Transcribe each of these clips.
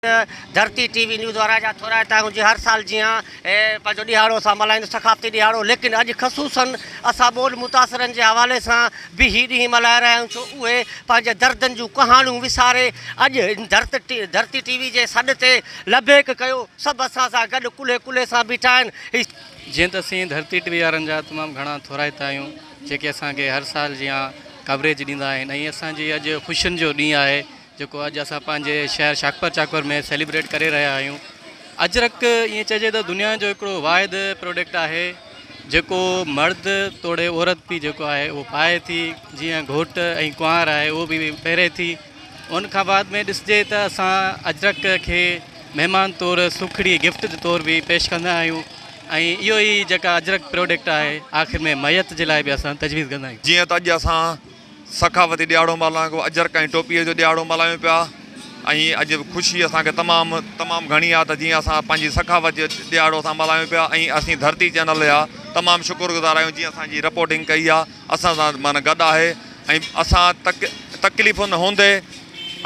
ڌرتي ٽي V news وارا جا ٿورائتا آهيون جي هر سال جيان پنهنجو ڏهاڙو اسان ملهائيندو ثقافتي ڏهاڙو ليڪن اڄ خصوصن اسان ٻوڏ متاثرن جي حوالي سان به هي ڏينهن ملهائي رهيا آهيون ڇو اهي پنهنجي دردن جون ڪهاڻيون وساري اڄ ڌرتي ٽي وي جي سڏ تي لبيڪ ڪيو سڀ اسان سان گڏ ڪلهي ڪلهي سان بيٺا آهن هي جيئن ته اسين ڌرتي ٽي وي وارن جا تمام گهڻا ٿورائتا آهيون جيڪي اسان کي هر سال جيان ڪوريج ڏيندا آهن ۽ اسان جي اڄ خوشين جو ڏينهن آهي جيڪو اڄ اسان پنهنجي شهر شاڪپر چاڪور ۾ سيليبريٽ ڪري رهيا آهيون. اجرڪ ائين چئجي ته دنيا جو هڪڙو واحد پروڊڪٽ آهي جيڪو مرد توڙي عورت به جيڪو آهي اهو پائي ٿي جيئن گهوٽ ۽ ڪنوار آهي اهو به پهري ٿي ان کان بعد ۾ ڏسجي ته اسان اجرڪ کي مهمان طور سوکڙي گفٽ طور به پيش ڪندا آهيون ۽ اهو ئي جيڪا اجرڪ پروڊڪٽ آهي آخر ۾ ميت جي لاء به اسان تجويز ڪندا آهيون. جيئن ته اڄ اسان ثقافتي ڏهاڙو ملهايون اجرڪ ۽ ٽوپيء جو ڏهاڙو ملهايون پيا ۽ اڄ خوشي اسان کي تمام تمام گهڻي آهي ته جيئن اسان پنهنجي ثقافت جو ڏهاڙو اسان ملهايون پيا ۽ اسين ڌرتي چينل جا تمام شڪر گذار آهيون جيئن اسان جي رپورٽنگ ڪئي آهي اسان سان معنيٰ گڏ آهي ۽ اسان تڪ تڪليفن هوندي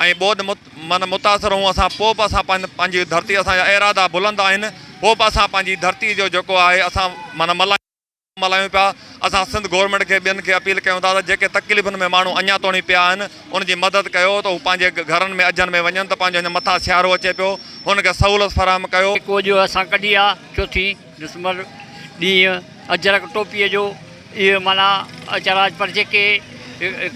۽ ٻوڏ معنيٰ متاثر هون اسان پوء به اسان پنهنجي ڌرتي اسان جا ارادا بلند آهن پوء به اسان پنهنجي ڌرتي جو جيڪو آهي اسان معنيٰ ملهايون ملهايون پيا، اسان سنڌ گورنمينٽ کي ٻين کي اپيل ڪيون ٿا ته جيڪي تڪليفن ۾ ماڻهو اڃا توڻي پيا آهن ان جي مدد ڪيو ته هو پنهنجي گهرن ۾ اجهن ۾ وڃن ته پنهنجو هن مٿان سيارو اچي پيو هن کي سهولت فراهم ڪيو. جيڪو اڄ اسان ڪڍي آ چوٿين ڊسمبر ڏينهن اجرڪ ٽوپيء جو اهو معنيٰ اچراج پر جيڪي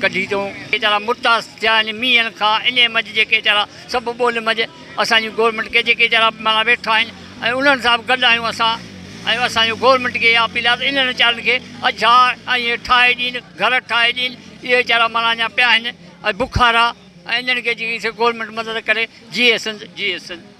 ڪڍي اٿئون. ويچارا متاثر ٿيا آهن مينهن کان انهي منجهه جيڪي ويچارا سڀ ٻولين منجهه اسان جي گورنمينٽ کي جيڪي ويچارا معنيٰ ويٺا آهن ۽ انهن سان به گڏ آهيون اسان ۽ اسان جو گورنمينٽ کي اها اپيل آهي ته انهن ويچارن کي اجها ۽ ٺاهي ڏين گهر ٺاهي ڏين اهي ويچارا معنيٰ اڃا پيا آهن ۽ بکارا ۽ انهن کي جيڪي سي گورنمينٽ مدد ڪري جيئي سنڌ جيئي سنڌ.